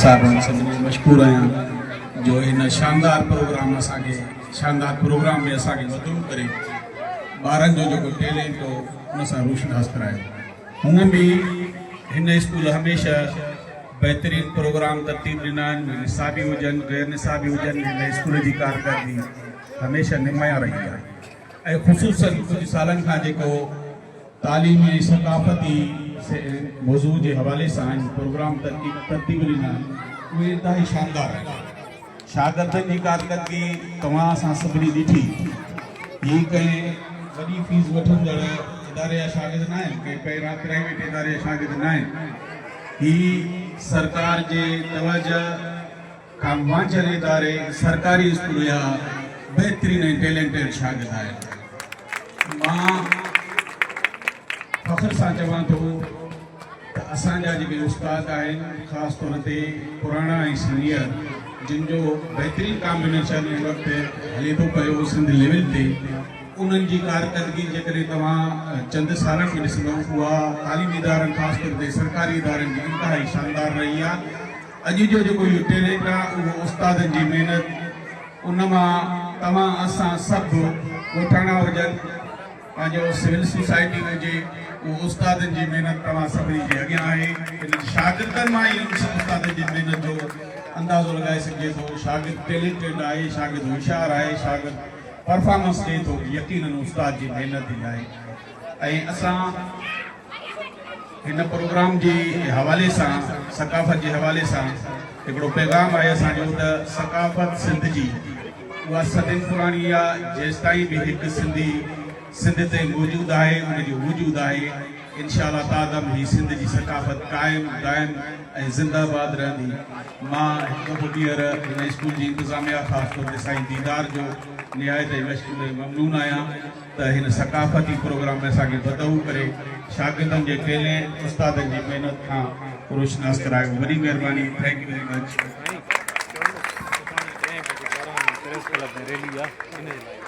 صاحب سڀني جو مشڪور آهيان جو هن شاندار پروگرام اسان کي شاندار پروگرام ۾ اسان کي مدعو ڪري ٻارن جو جيڪو ٽيلنٽ هو ان سان روشناس ڪرايو. هونئن به هن اسڪول هميشه بهترين پروگرام ترتيب ڏنا آهن، اهي نصابي هجن غير نصابي هجن، هن اسڪول جي ڪارڪردگي هميشه نمايان رهي آهي ۽ خصوصن ڪجهه سالن کان جيڪو تعليمي ۽ ثقافتي موضوع جي حوالي سان هن پروگرام ترتيب ڏنا آهن اهي انتهائي شاندار آهن. شاگردن جي ڪارڪردگي توهان اسان سڀني ڏٺي. هي ڪنهن وڏي فيس وٺندڙ اداري جا شاگرد ناهن، ڪنهن پرائيويٽ اداري جا شاگرد ناهن. هي سرڪار جي توجه کان وانجهيل اداري سرڪاري اسڪول جا بهترين ۽ ٽيلنٽيڊ شاگرد آهن. مان فخر سان چوان ٿو ته اسان جا جيڪي استاد آهن خاص طور تي پراڻا ۽ سينيئر جن جو بهترين ڪامبينيشن هن وقت هلي ٿو پيو سنڌ ليول تي انهن جي ڪارڪردگي جيڪڏهن توهان چند سالن ۾ ڏسندو اها تعليمي ادارن خاص طور تي سرڪاري ادارن جي انتهائي شاندار رهي آهي. اڄ جو جيڪو اهو ٽيلنٽ آهي اهو استادن جي محنت ان مان توهان اسان سڀ ڳوٺاڻا هجن پنهنجو سول سوسائٽي هجي اهو استادن جي محنت توهان سڀني جي اڳيان آهي ان شاگردن مان ئي استادن جي محنت جو اندازو لڳائي سگهجي ٿو شاگرد ٽيلنٽيڊ آهي شاگرد هوشيار آهي شاگرد پرفارمنس ڏئي ٿو يقينن استاد جي محنت ئي آهي ۽ اسان هن پروگرام جي حوالي سان ثقافت جي حوالي سان هڪڙو پيغام آهي اسان جو ته ثقافت سنڌ جي اها صدين پراڻي آ جيستائين به هڪ سنڌي سنڌ تي موجود آهي ان جو وجود آهي انشاء الله تادم هي سنڌ جي ثقافت قائم دائم ۽ زنده باد رهندي مان هڪ دفعو ٻيهر هن اسڪول جي انتظاميا خاص طور تي سائين ديدار جو نهايت ئي مشڪور ۽ ممنون آهيان ته هن ثقافتي پروگرام ۾ اسان کي مدعو ڪري شاگردن جي ٽيلينٽ استادن جي محنت کان روشناس ڪرايو وڏي مهرباني thank you very much. سائين چوڻو سڀاڻي ڏهين بجي 12 ۾ پريس ڪلب ۾ ريلي آ ان جي لاء.